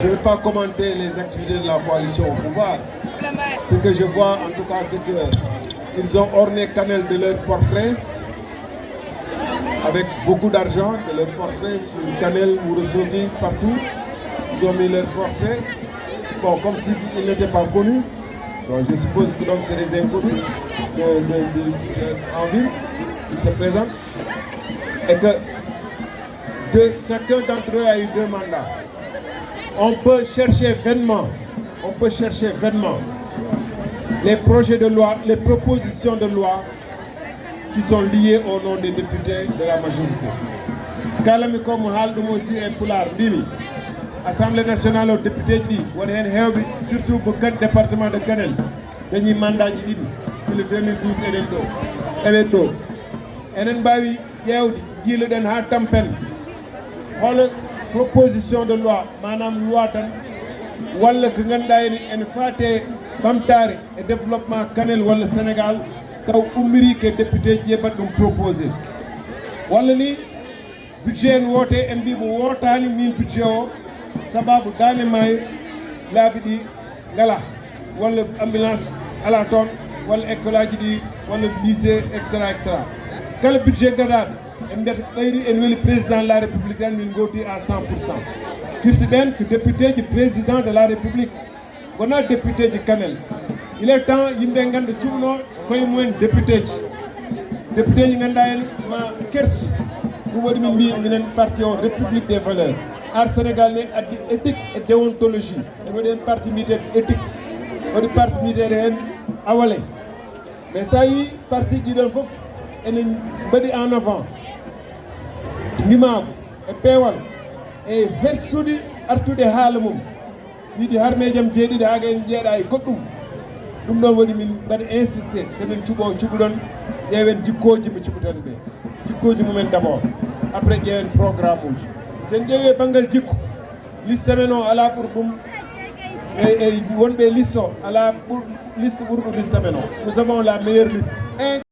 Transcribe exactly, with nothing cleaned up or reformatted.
Je ne vais pas commenter les activités de la coalition au pouvoir. Ce que je vois, en tout cas, c'est que ils ont orné Kanel de leur portrait, avec beaucoup d'argent, de leur portrait sur Kanel, Ourossogui, partout. Ils ont mis leur portrait. Bon, comme s'ils n'étaient pas connus. Donc, je suppose que donc c'est des inconnus de, de, de, de, en ville. Ils se présentent. Et que de, chacun d'entre eux a eu deux mandats. On peut chercher vainement, on peut chercher vainement les projets de loi, les propositions de loi qui sont liées au nom des députés de la majorité. Kalami ko mo haal ɗum aussi e Pulaar, mbimi Assemblée nationale o, député ji ɗi woni heen heewɓe, surtout mo kan département de Kanel, dañi mandat ji ɗiɗi, le deux mille douze eɗen ɗo, eɗen ɗo. Enen mbaawi ƴeewde, njiiloɗen haa tampen hol proposition de loi, maanaam loi tan, walla ko ngannduɗaa ene, ene faate ɓamtaare e développement Kanel walla Sénégal, taw ummiri ke député ji e mbaɗa ɗum proposé. Walla ni budget en woote, en mbi mo wootaani min budget o, sababu daande maayo laabi ɗi ngala, walla ambulance ala toon, walla école aji ɗi, walla lycée, et cetera, et cetera. Kala budget gadaaɗo, en mbiyata ɓayri en weli président de la république, en min ngoti à cent pour cent. Firti ɓen ko député ji président de la république, wona député ji Kanel. Il est temps yimɓe ngannda cuɓno koye mumen député ji. Député ji ngannda en ma kersu. Ɗum waɗi min mbi minen parti o République des valeurs. Ar Sénégal ne addi éthique et déontologie. Ɓe waɗi heen parti mbiyeteeɗo éthique, waɗi parti mbiyeteeɗo heen awale. Mais so a yii parti ji ɗon fof ene mbaɗi en avant ndimaagu e peewal e hersude artude haala mum, wiide harmeejam jeeɗiɗi haa kay jeeɗa e goɗɗum. Ɗum ɗon waɗi min mbaɗa insisté, so min cuɓo cuɓuɗon, ƴeewen jikkooji mo cuɓuɗon ɓe, jikkooji mumen d'abord, après ƴeewen programme uji. So en ƴeewi e banngal jikku, liste men o alaa ɓurɗo ɗum e, e wonɓe e liste o, alaa ɓur liste ɓurɗo liste men o. Nous avons la meilleure liste.